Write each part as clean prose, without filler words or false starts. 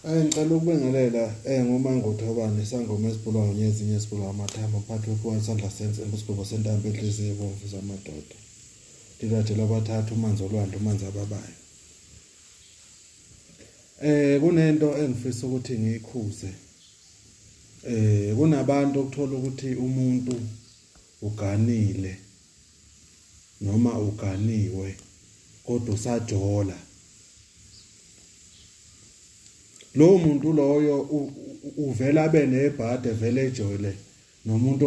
Ngicela ukubingelela nguMangothobane isangoma esibhulwa ngezinye esibhulwa amathama umphathi wekhuwa isandla sensimbi isigwebo sentambo inhliziyo ebomvu zamadoda. Lilaje labathathu umanzi olwandle umanzi ababayo. Kunento engifisa ukuthi ngiyikhuze. Kunabantu okuthola ukuthi umuntu uganile noma uganiwe kodwa usajola. Lowo muntu loyo uvela abe nebhadi evele ejole nomuntu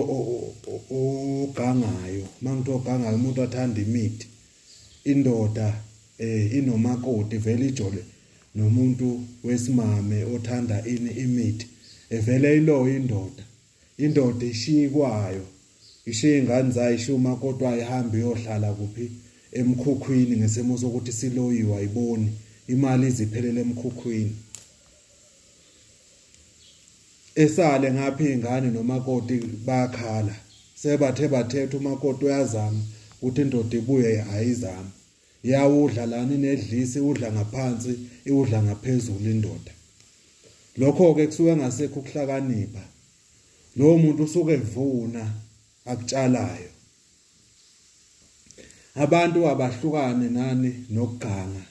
ogangayo. Uma ngithi ogangayo umuntu othanda imithi. Indoda inomakoti vele ijole nomuntu wesimame othanda ini imithi. Evele iloyo indoda. Indoda ishiya kwayo, ishiya ingane zayo, ishiya umakoti wayo ihambe iyohlala kuphi emkhukhwini ngesimo sokuthi siloyiwe ayiboni imali iziphelele emkhukhwini. Esale ngapha iy'ngane nomakoti bayakhala sebathe bathetha umakoti uyazama ukuthi indoda ibuye ayizami yawudla lana inedlisi udla ngaphansi iwudla ngaphezulu indoda. Lokho-ke kusuke ngasekho ukuhlakanipha. Lowo muntu usuke evuna akutshalayo. Abantu abahlukane nani nokuganga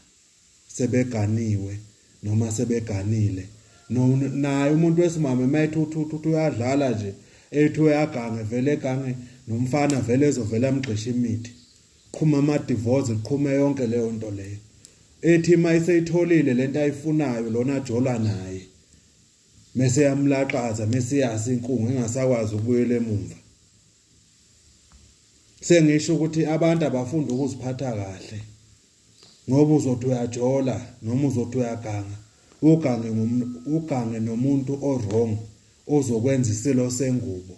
sebeganiwe noma sebeganile. Naye umuntu wesimame uma ethi uthi uthi uyadlala nje ethi uyaganga vele egange nomfana vele ezovela amgqishe imithi. Qhuma ama-divorce qhume yonke leyo nto leyo. Ethi uma eseyitholile lento ayifunayo lona ajola naye mese yamlaxaza mese yasa inkungu engasakwazi ukubuyela emumva. Sengisho ukuthi abantu abafunda ukuziphatha kahle ngoba uzothi uyajola noma uzothi uyaganga ugange ugange nomuntu o-wrong ozokwenza isilo sengubo.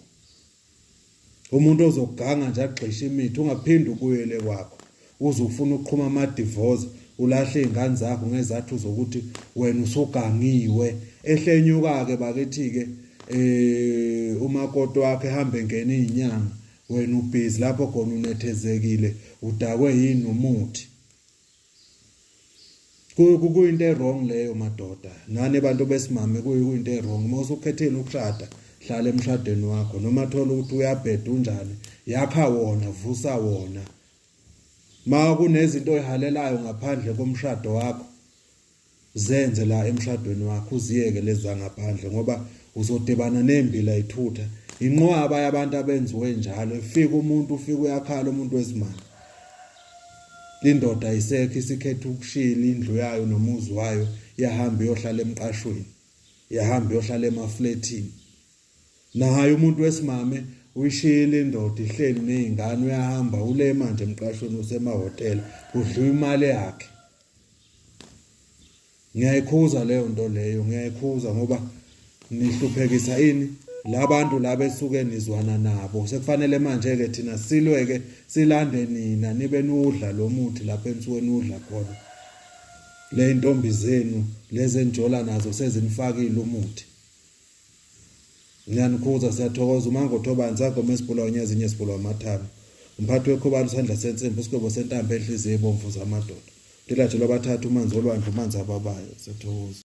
Umuntu ozokuganga nje agxishe imithi ungaphinde ubuyele kwakho. Uze ufuna ukuqhuma ama-divorce ulahle iy'ngane zakho ngezathu zokuthi wena usugangiwe. Ehle enyuka-ke bakithi-ke um umakoti wakho ehambe engena iy'nyanga wena ubhizi lapho khona unethezekile udakwe yini umuthi. Kuyinto e-wrong leyo madoda nani bantu besimame kuyinto e-wrong uma usukhethile ukushada hlala emshadweni wakho noma thola ukuthi uyabheda unjani yakha wona vusa wona ma kunezinto oyihalelayo ngaphandle komshado wakho Zenze la emshadweni wakho uziyeke lezi zangaphandle ngoba uzodibana nembila ithutha. Inqwaba yabantu abenziwe njalo efika umuntu ufika uyakhala umuntu wesimame. Indoda ayisekho isikhetha ukushila indlu yayo nomuzi wayo yahamba iyohlala emqashweni. Yahamba iyohlala emaflethini. Naye umuntu wesimame uyishiyile indoda ihleli nezingane uyahamba ule manje emqashweni usemahhotela kudliwa imali yakhe. Ngiyayikhuza leyo nto leyo ngiyayikhuza ngoba nihluphekisa ini labantu laba esuke nizwana nabo sekufanele manje ke thina silwe ke silande nina nibe nudla lo muthi lapho enisuke nudla khona le ntombi zenu lezi enijola nazo sezinifakile umuthi. Ngiyanikhuza siyathokoza uMangothobani sagoma esibhula onyezinye esibhula amathanga umphathi wekhubalo isandla sensimbi isigwebo sentambo enhliziyo ebomvu zamadoda lilaje lwabathathu umanzi olwandle umanzi ababayo siyathokoza.